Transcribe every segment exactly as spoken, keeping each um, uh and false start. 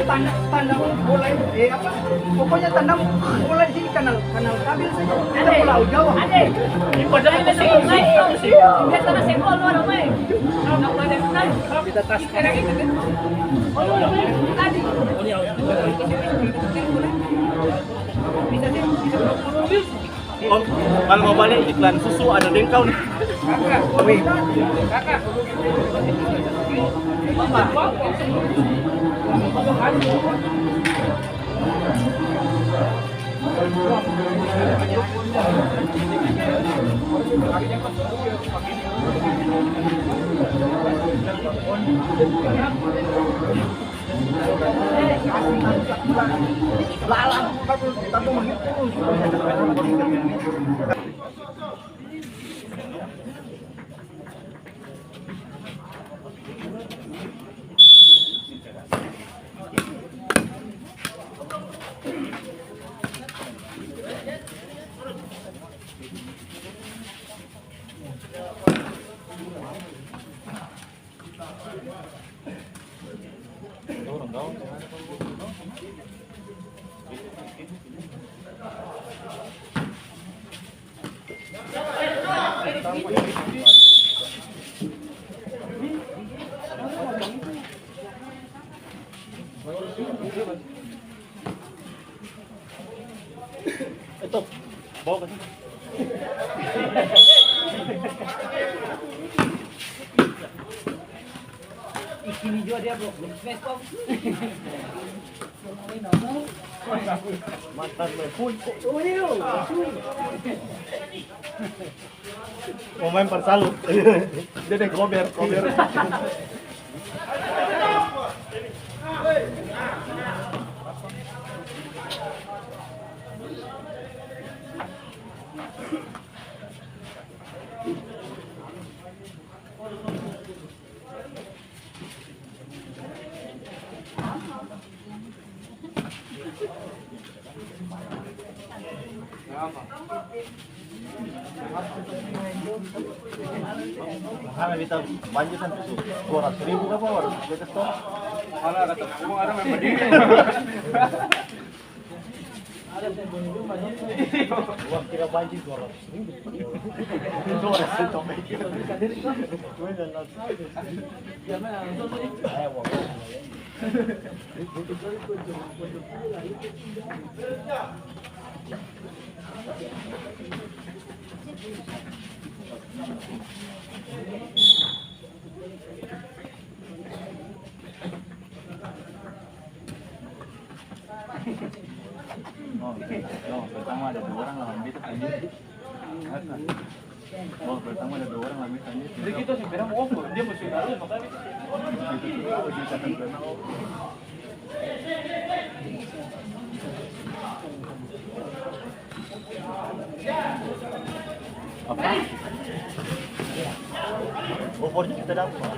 Tandang, tandang bola ini, eh, apa? Pokoknya tandang bola di sini kanal, kanal stabil saja. Kita bola jauh. Kita tas. Om, kalau mau balik iklan susu ada dengkau nih. Wih. Eh, Top, bawa ka sini. Ih, sini jua dia, bro. Belum smash, Top. Mantan main pun. Oh, iya. Mau main par salu. Dia deng kober, kober. Makanya beta banjir sampe su dua ratus ribu kapa baru beta stop. Alah, kata, "Emang ada main berdiri?" Uang kira banjir dua ratus ribu. Dua ratus ribu. Oh, oh, pertama ada dua orang lawan beta tadi. Oh, pertama ada dua orang lawan beta tadi. Jadi kita sih berang, oh, dia masih lalu, makanya. Apa? Opornya kita dapat.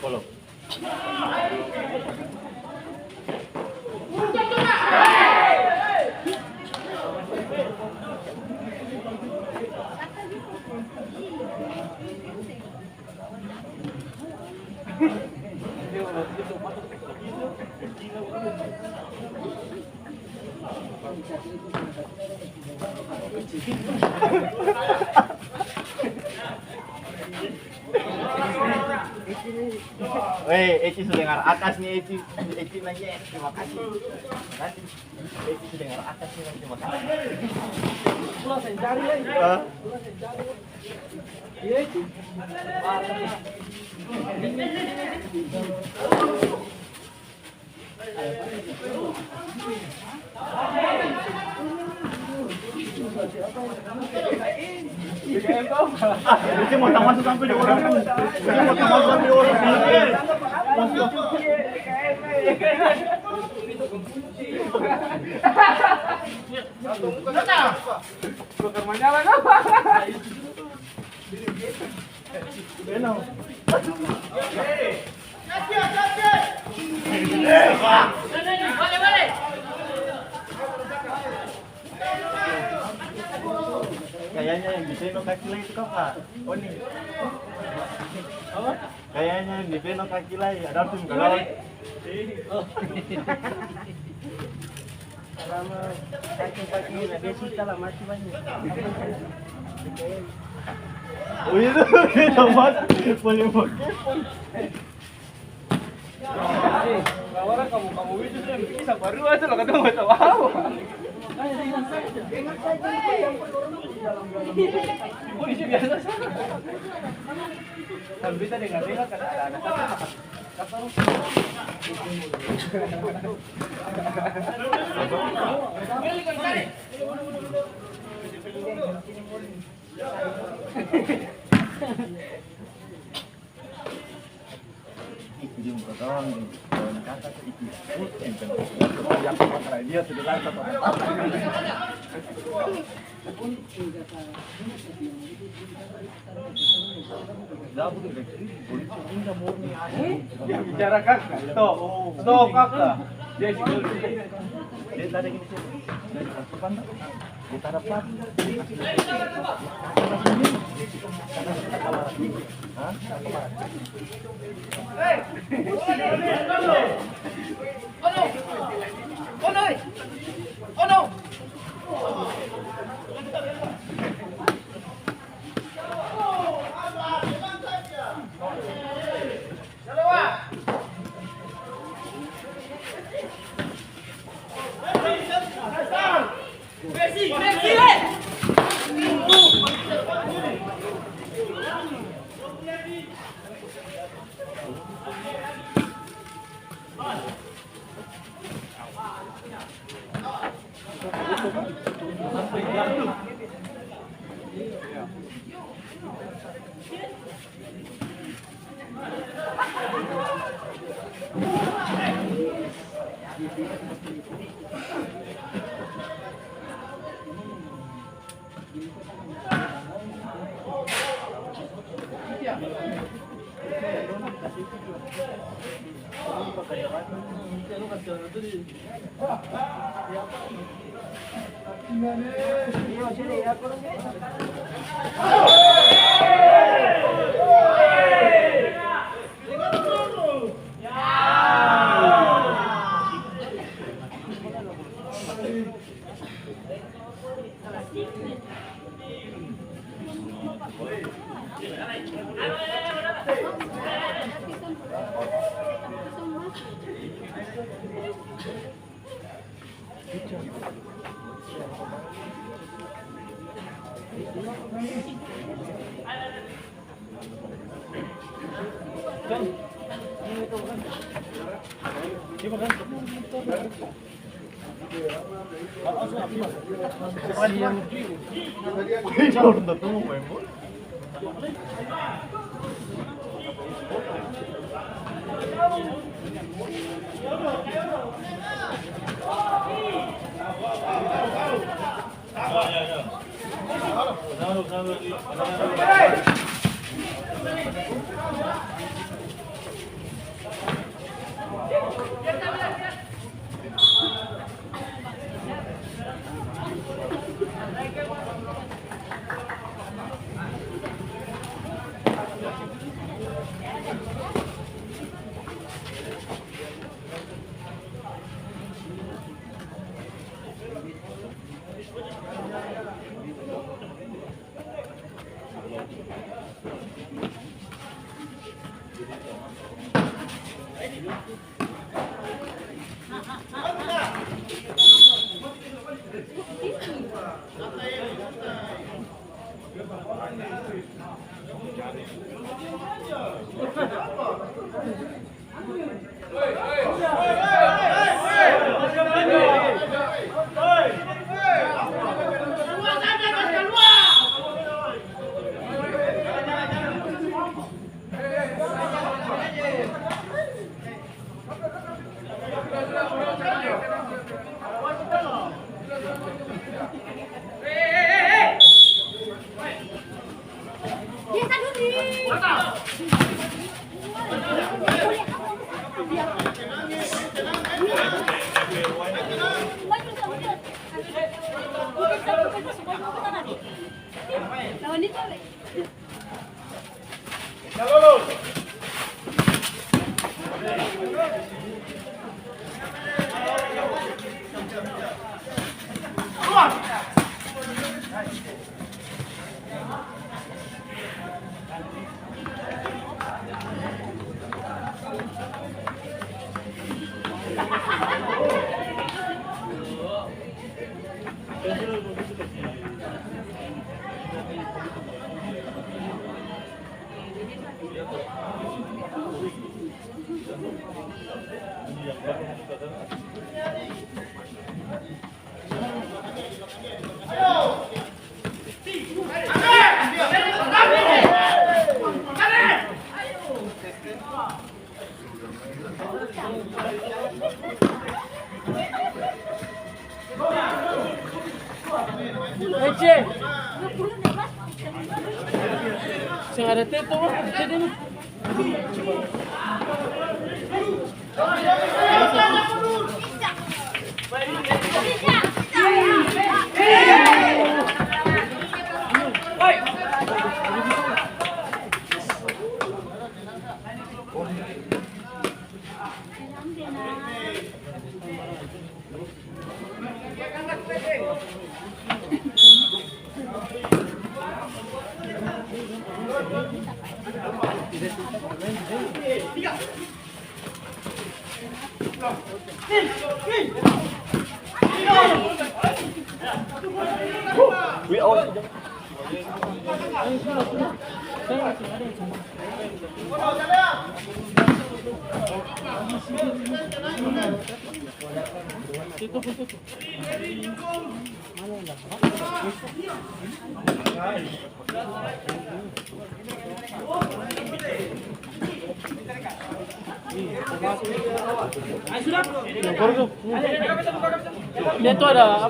Follow. Weh, Eci su dengar akas ni, Eci. Eci nanya, terima kasih. Terima kasih. Eci su dengar akas ni, terima kasih. Pulang seng cari lai. Hah? Pulang seng cari lai. Iya, Eci. Itu mau tamasuk sampai di orang tuh. Itu mau tamasuk sampai di orang tuh. Bakar manyala apa? Kayaknya yang di Beno kaki lai itu kapa? Oni. Apa? Kayaknya yang di Beno kaki lai, ada tuh kalau. Selama kaki-kaki na dia sita lah mati banyak. Oh, itu, itu mati. Boleh pakai. Kalu orang kamu, kamu itu sudah bikin sabarua itu lah, katong mau tahu apa? Polisi biasa saja. Kalau bisa dengar-dengar, kan ada, ada satu. Bicara kaka, stop, stop kaka. Dia tadi gini, dia tadi plat. Ece. Seng ada teto, Bang. Teto ini. Dia tuh ada apa?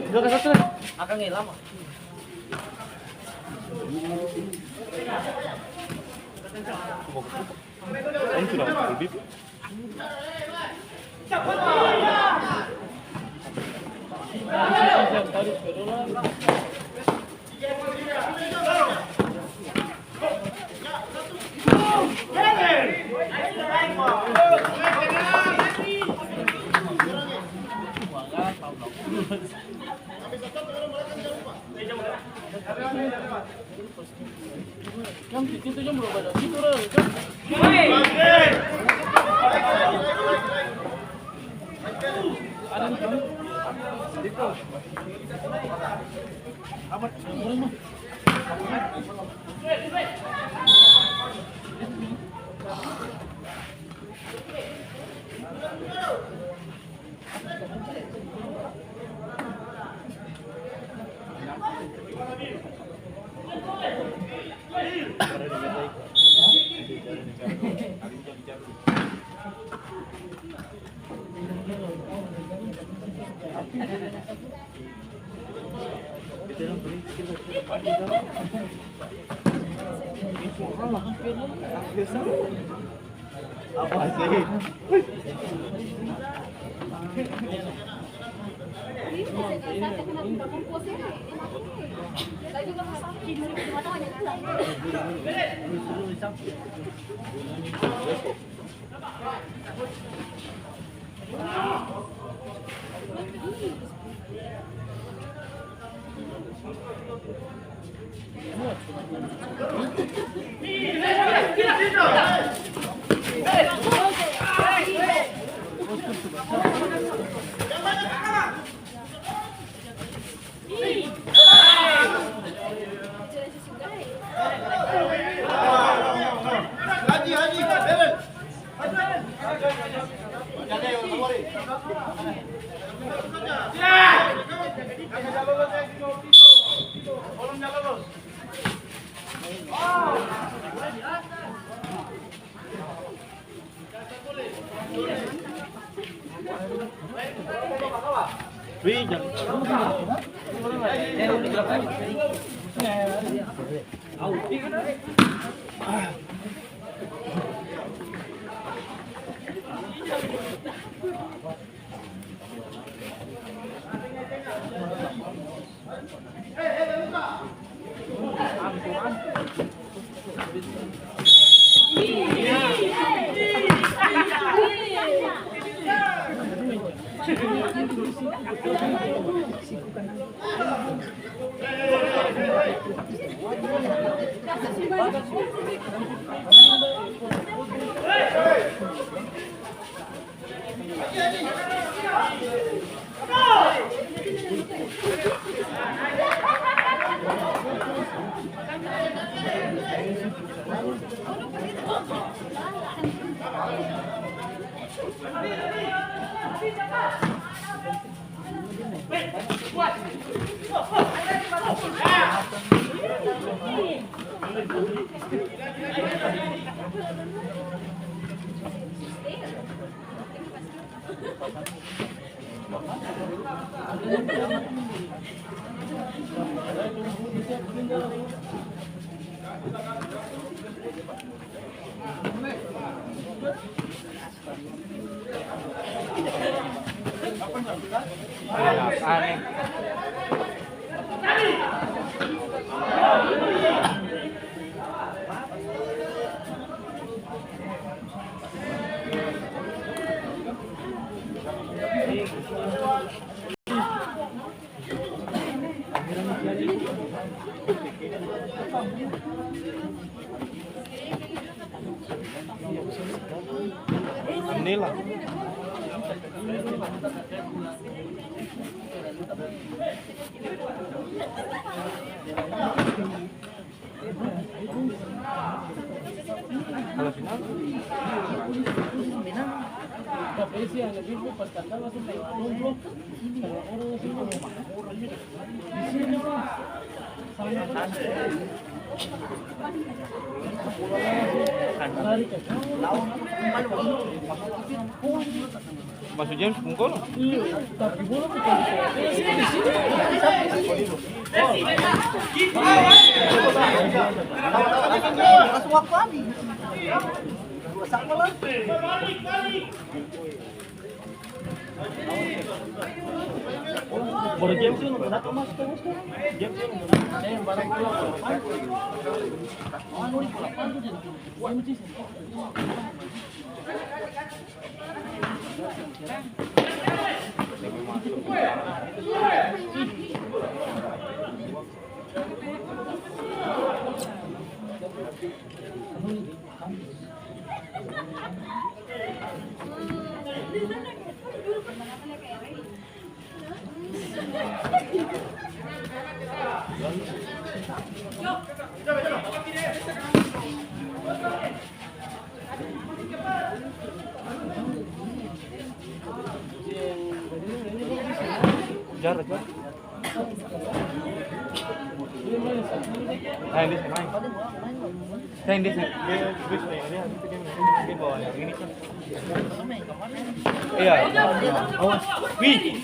Udah kasih. Akang yang lama. Ini sudah habis. Apa sih? Inilah. Kalau final? Maso James pung gol. Baru James itu nomor satu, Mas, terus, kan? James itu nomor satu. Jarak, jarak. Nah, ini sih, main. Nah, ini sih. Dia, dia, dia, dia, dia bawa yang ini kan. Iya. Awas. Wih.